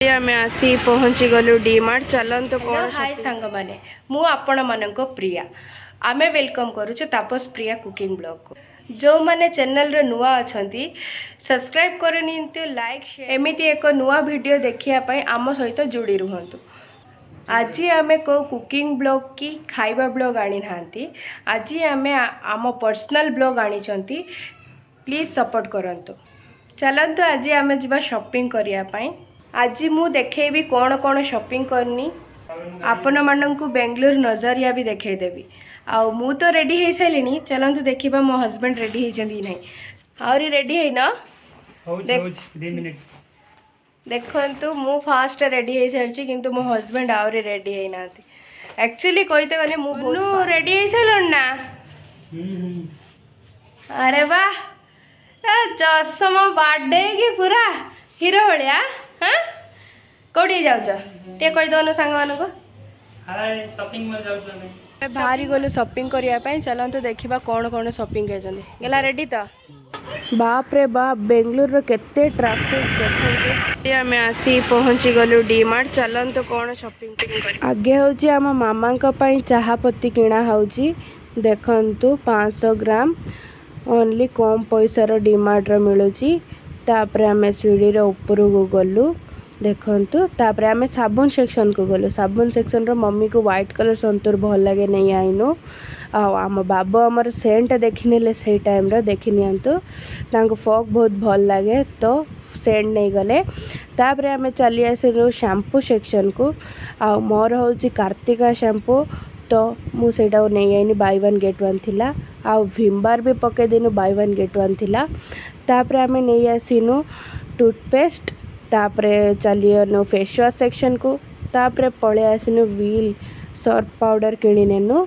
ଆମେ ଆସି ପହଞ୍ଚିଗଲୁ ଡିମାର୍ଟ। ଚାଲନ୍ତୁ କ'ଣ ହାଇ ସାଙ୍ଗମାନେ, ମୁଁ ଆପଣମାନଙ୍କ ପ୍ରିୟା। ଆମେ welcome କରୁଛୁ ତାପସ ପ୍ରିୟା କୁକିଂ ବ୍ଲଗ୍କୁ। ଯେଉଁମାନେ ଚ୍ୟାନେଲରେ ନୂଆ ଅଛନ୍ତି, ସବସ୍କ୍ରାଇବ୍ କରିନିଅନ୍ତୁ, ଲାଇକ୍, ଏମିତି ଏକ ନୂଆ ଭିଡ଼ିଓ ଦେଖିବା ପାଇଁ ଆମ ସହିତ ଯୋଡ଼ି ରୁହନ୍ତୁ। ଆଜି ଆମେ କେଉଁ କୁକିଂ ବ୍ଲଗ୍ କି ଖାଇବା ବ୍ଲଗ୍ ଆଣିନାହାନ୍ତି। ଆଜି ଆମେ ଆମ ପର୍ସନାଲ୍ ବ୍ଲଗ୍ ଆଣିଛନ୍ତି। ପ୍ଲିଜ୍ ସପୋର୍ଟ କରନ୍ତୁ। ଚାଲନ୍ତୁ, ଆଜି ଆମେ ଯିବା ସପିଂ କରିବା ପାଇଁ। ଆଜି ମୁଁ ଦେଖେଇବି କ'ଣ କ'ଣ ସପିଂ କରିନି, ଆପଣମାନଙ୍କୁ ବେଙ୍ଗଲୋର ନଜରିଆ ବି ଦେଖେଇଦେବି। ଆଉ ମୁଁ ତ ରେଡ଼ି ହେଇସାରିଲିଣି। ଚାଲନ୍ତୁ ଦେଖିବା ମୋ ହଜବେଣ୍ଡ ରେଡ଼ି ହେଇଛନ୍ତି କି ନାହିଁ। ଆହୁରି ରେଡ଼ି ହେଇନ? ହଉଛି। ହଉଛି, 2 ମିନିଟ୍। ଦେଖନ୍ତୁ, ମୁଁ ଫାଷ୍ଟ ରେଡ଼ି ହେଇସାରିଛି, କିନ୍ତୁ ମୋ ହଜବେଣ୍ଡ ଆହୁରି ରେଡ଼ି ହେଇନାହାନ୍ତି। ଆକ୍ଚୁଆଲି କହିତେ ଗଲେ ମୁଁ ରେଡ଼ି ହେଇସାରିଲଣି ନା? ହୁଁ। ଆରେ ବା, ଏ ଚଷମା ବାଡେଇକି ପୁରା ହିରୋ ଭଳିଆ। ହଁ, କୋଉଠିକି ଯାଉଛ, ଟିକେ କହିଦଉନ ସାଙ୍ଗମାନଙ୍କୁ। ହାଏ, ସପିଂ ମଲ୍ ଯାଉଛୁ ଆମେ। ଆମେ ବାହାରି ଗଲୁ ସପିଂ କରିବା ପାଇଁ। ଚାଲନ୍ତୁ ଦେଖିବା କ'ଣ କ'ଣ ସପିଂ କରିଛନ୍ତି। ଗଲା ରେଡ଼ି ତ? ବାପରେ ବାପ, ବେଙ୍ଗଲୋରର କେତେ ଟ୍ରାଫିକ୍ ଦେଖନ୍ତୁ। ଆମେ ଆସି ପହଞ୍ଚିଗଲୁ ଡିମାର୍ଟ। ଚାଲନ୍ତୁ କ'ଣ ସପିଂ କରିବା। ଆଗେ ହେଉଛି ଆମ ମାମାଙ୍କ ପାଇଁ ଚାହା ପତି କିଣା ହେଉଛି। ଦେଖନ୍ତୁ, 500 ଗ୍ରାମ ଓନ୍ଲି କମ୍ ପଇସାର ଡିମାର୍ଟର ମିଳୁଛି। ତାପରେ ଆମେ ସିଡ଼ିର ଉପରକୁ ଗଲୁ। ଦେଖନ୍ତୁ, ତାପରେ ଆମେ ସାବୁନ ସେକ୍ସନକୁ ଗଲୁ। ସାବୁନ ସେକ୍ସନର ମମିକୁ ହ୍ୱାଇଟ୍ କଲର୍ ସନ୍ତୁର ଭଲ ଲାଗେ, ନେଇ ଆଇନୁ। ଆଉ ଆମ ବାବୁ ଆମର ସେଣ୍ଟ ଦେଖିନେଲେ ସେଇ ଟାଇମ୍ର। ଦେଖି ନିଅନ୍ତୁ, ତାଙ୍କୁ ଫଗ୍ ବହୁତ ଭଲ ଲାଗେ, ତ ସେଣ୍ଟ ନେଇଗଲେ। ତାପରେ ଆମେ ଚାଲି ଆସିଲୁ ଶ୍ୟାମ୍ପୁ ସେକ୍ସନକୁ। ଆଉ ମୋର ହେଉଛି କାର୍ତ୍ତିକା ଶ୍ୟାମ୍ପୁ, ତ ମୁଁ ସେଇଟାକୁ ନେଇ ଆଇନି। ବାଇ ୱାନ୍ ଗେଟ୍ ୱାନ୍ ଥିଲା। ଆଉ ଭିମ୍ ବାର୍ ବି ପକାଇଦେନୁ, ବାଇ ୱାନ୍ ଗେଟ୍ ୱାନ୍ ଥିଲା। ତାପରେ ଆମେ ନେଇ ଆସିନୁ ଟୁଥପେଷ୍ଟ। ତାପରେ ଚାଲିଗନୁ ଫେସ୍ ୱାଶ୍ ସେକ୍ସନକୁ। ତାପରେ ପଳେଇ ଆସିନୁ ହ୍ୱିଲ୍ ସର୍ଫ ପାଉଡ଼ର କିଣିନେନୁ।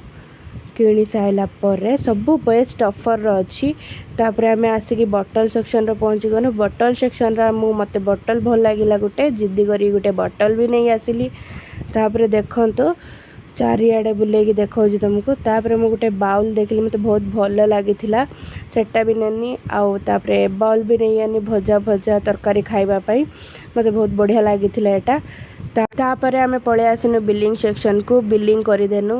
କିଣି ସାରିଲା ପରେ ସବୁ ବେଷ୍ଟ ଅଫର୍ର ଅଛି। ତାପରେ ଆମେ ଆସିକି ବଟଲ୍ ସେକ୍ସନରେ ପହଞ୍ଚିଗଲୁ। ବଟଲ୍ ସେକ୍ସନରେ ମୁଁ ମୋତେ ବଟଲ୍ ଭଲ ଲାଗିଲା ଗୋଟେ, ଜିଦ୍ଦି କରିକି ଗୋଟେ ବଟଲ୍ ବି ନେଇ ଆସିଲି। ତାପରେ ଦେଖନ୍ତୁ, ଚାରିଆଡ଼େ ବୁଲେଇକି ଦେଖାଉଛି ତୁମକୁ। ତାପରେ ମୁଁ ଗୋଟେ ବାଉଲ୍ ଦେଖିଲି, ମୋତେ ବହୁତ ଭଲ ଲାଗିଥିଲା, ସେଟା ବି ନେନି। ଆଉ ତାପରେ ବାଉଲ୍ ବି ନେଇ ଆନି ଭଜା ଭଜା ତରକାରୀ ଖାଇବା ପାଇଁ। ମୋତେ ବହୁତ ବଢ଼ିଆ ଲାଗିଥିଲା ଏଇଟା। ତାପରେ ଆମେ ପଳେଇ ଆସିନୁ ବିଲିଂ ସେକ୍ସନକୁ, ବିଲିଂ କରିଦେନୁ।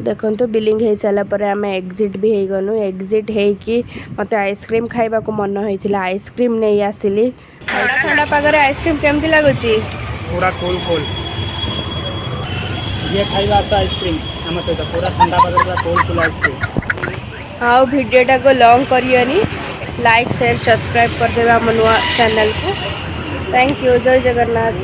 ଦେଖନ୍ତୁ, ବିଲିଂ ହେଇସାରିଲା ପରେ ଆମେ ଏକ୍ଜିଟ୍ ବି ହେଇଗଲୁ। ଏକ୍ଜିଟ୍ ହେଇକି ମୋତେ ଆଇସ୍କ୍ରିମ୍ ଖାଇବାକୁ ମନ ହେଇଥିଲା, ଆଇସ୍କ୍ରିମ୍ ନେଇ ଆସିଲି। ଥଣ୍ଡା ଥଣ୍ଡା ପାଗରେ ଆଇସ୍କ୍ରିମ୍ କେମିତି ଲାଗୁଛି? ପୁରା କୁଲ୍ କୁଲ୍। ଯିଏ ଖାଇବା ଆସ ଆଇସ୍କ୍ରିମ୍ ଆମ ସହିତ। ପୁରା ଥଣ୍ଡା ପାଗରେ ପୁରା କୁଲ୍ କୁଲ୍ ଆଇସ୍କ୍ରିମ୍। ଆଉ ଭିଡ଼ିଓଟାକୁ ଲଙ୍ଗ୍ କରିବନି। ଲାଇକ୍, ସେୟାର, ସବସ୍କ୍ରାଇବ୍ କରିଦେବେ ଆମ ନୂଆ ଚ୍ୟାନେଲକୁ। Thank you. Jay Jagannath.